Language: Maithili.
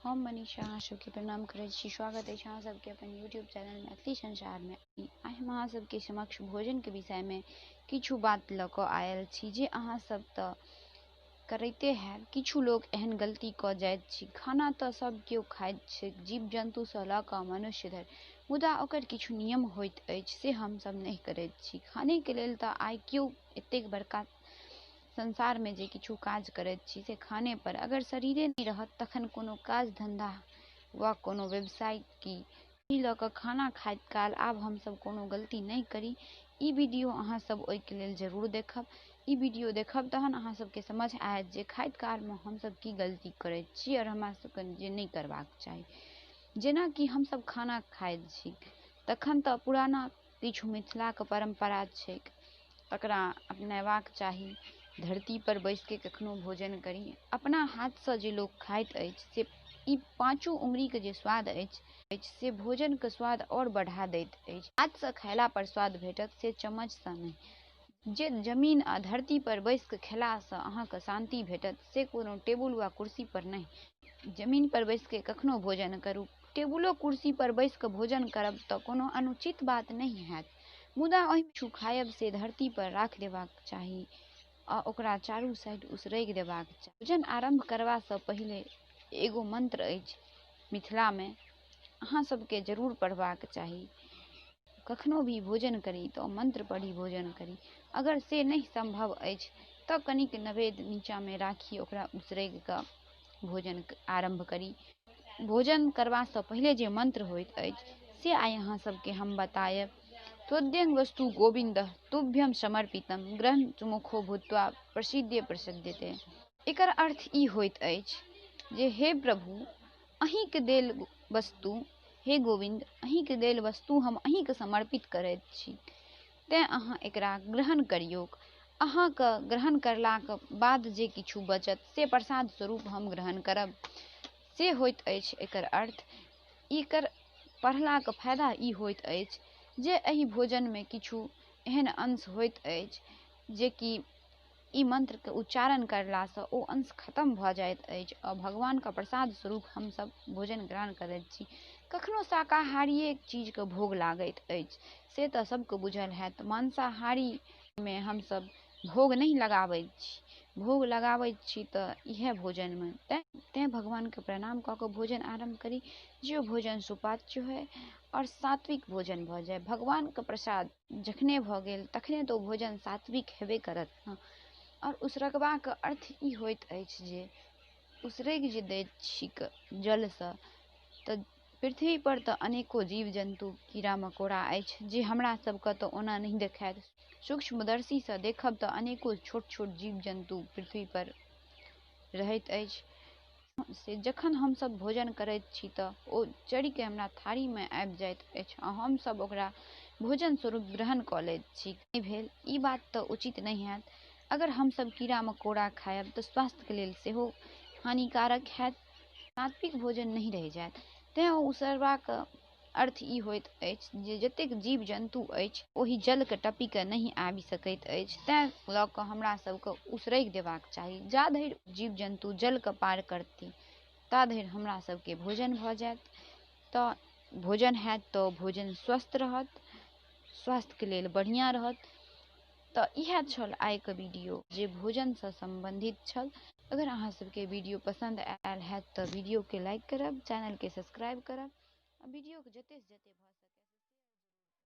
हम मनीषा अहाँ सबके प्रणाम करै छी। स्वागत अछि अहाँ सबके अपन यूट्यूब चैनल मैथिली संसारमे। आइ हम अहाँ सबके समक्ष भोजनके विषयमे किछु बात लऽ कऽ आयल छी जे अहाँ सब तऽ करैते हैब। किछु लोक एहन गलती कऽ जाइत छी। खाना तऽ सब केओ खाइत छै, जीव जन्तुसँ लऽ कऽ मनुष्य धरि, मुदा ओकर किछु नियम होइत अछि से हमसब नहि करैत छी। खानेके लेल तऽ आइ केओ एतेक बड़का संसारमे जे किछु काज करैत छी से खाने पर। अगर शरीरे नहि रहत तखन कोनो काज धन्धा वा कोनो व्यवसाय की। एहि लऽ कऽ खाना खाइत काल आब हमसब कोनो गलती नहि करी। ई वीडियो अहाँ सब ओहिके लेल जरूर देखब। ई वीडियो देखब तहन अहाँ सबके समझ आयत जे खाइत कालमे हमसब की गलती करैत छी आओर हमरा सबके जे नहि करबाक चाही। जेनाकि हमसब खाना खाइत छी तखन तऽ पुराना किछु मिथिलाके परम्परा छैक, तकरा अपनेबाक चाही। धरती पर बैसिके कखनो भोजन करी। अपना हाथसँ जे लोक खाइत अछि से ई पाँचो उंगरीके जे स्वाद अछि से भोजनके स्वाद आओर बढ़ा दैत अछि। हाथसँ खयला पर स्वाद भेटत से चम्मचसँ नहि। जे जमीन आ धरती पर बैसिके खेलासँ अहाँके शान्ति भेटत से कोनो टेबुल वा कुर्सी पर नहि। जमीन पर बैसिके कखनो भोजन करू। टेबुलो कुर्सी पर बैसिके भोजन करब तऽ कोनो अनुचित बात नहि हैत, मुदा ओहिमे किछु खायब से धरती पर राखि देबाक चाही आ ओकरा चारू साइड उसरगि देबाक चाही। भोजन आरम्भ करबासँ पहिले एगो मन्त्र अछि मिथिलामे, अहाँ सबके जरूर पढ़बाक चाही। कखनो भी भोजन करी तऽ मन्त्र पढ़ी भोजन करी। अगर से नहि सम्भव अछि तऽ कनिक नवेद नीचाँमे राखी, ओकरा उसरगि कऽ भोजन आरम्भ करी। भोजन करबासँ पहिले जे मन्त्र होइत अछि से आइ अहाँ सबके हम बतायब। त्वद्यं वस्तु गोविन्द तुभ्यं समर्पितं ग्रहण सुमुखो भूत्वा प्रसिद्धे प्रसिद्ध्यते। एकर अर्थ ई होइत अछि जे हे प्रभु, अहीँके देल वस्तु, हे गोविन्द, अहीँके देल वस्तु हम अहीँके समर्पित करैत छी, तेँ अहाँ एकरा ग्रहण करियौक। अहाँके ग्रहण करलाक बाद जे किछु बचत से प्रसाद स्वरूप हम ग्रहण करब, से होइत अछि एकर अर्थ। एकर पढ़लाक फायदा ई होइत अछि जे एहि भोजनमे किछु एहन अंश होइत अछि जेकि ई मन्त्रके उच्चारण करलासँ ओ अंश खतम भऽ जाइत अछि आ भगवानके प्रसाद स्वरूप हमसब भोजन ग्रहण करैत छी। कखनो शाकाहारिए चीजके भोग लागैत अछि से तऽ सबके बुझल हैत। मांसाहारीमे हमसब भोग नहि लगाबैत छी। भोग लगाबैत छी तऽ इएह भोजनमे तेँ भगवानके प्रणाम कऽ कऽ भोजन आरम्भ करी जे ओ भोजन सुपाच्य होइ आओर सात्विक भोजन भऽ जाय। भगवानके प्रसाद जखने भऽ गेल तखने तऽ ओ भोजन सात्विक हेबे करत ने। आओर उसरगबाक अर्थ ई होइत अछि जे उसरगि जे दैत छी जलसँ तऽ पृथ्वी पर तऽ अनेको जीव जन्तु कीड़ा मकोड़ा अछि जे हमरा सबके तऽ ओना नहि देखायत। सूक्ष्मदर्शीसँ देखब तऽ अनेको छोट छोट जीव जन्तु पृथ्वी पर रहैत अछि। से जखन हमसब भोजन करैत छी तऽ ओ चढ़िके हमरा थारीमे आबि जाइत अछि आ हमसब ओकरा भोजन स्वरूप ग्रहण कऽ लैत छी। नहि भेल ई बात तऽ उचित नहि हैत। अगर हमसब कीड़ा मकोड़ा खायब तऽ स्वास्थ्यके लेल सेहो हानिकारक हैत, सात्विक भोजन नहि रहि जायत। तेँ ओ उसरबाक अर्थ ई होइत अछि जे जतेक जीव जन्तु अछि ओहि जलके टपिके नहि आबि सकैत अछि, तेँ लऽ कऽ हमरा सबके उसरगि देबाक चाही। जा धरि जीव जन्तु जलके पार करतै ता धरि हमरा सबके भोजन भऽ जायत। तऽ भोजन हैत तऽ भोजन स्वस्थ रहत, स्वास्थ्यके लेल बढ़िआँ रहत। तऽ इएह छल आइके वीडियो जे भोजनसँ सम्बन्धित छल। अगर अहाँ सबके वीडियो पसन्द आयल हैत तऽ वीडियोके लाइक करब, चैनलके सब्सक्राइब करब आ वीडियोके जतेक जतेक भऽ सकै।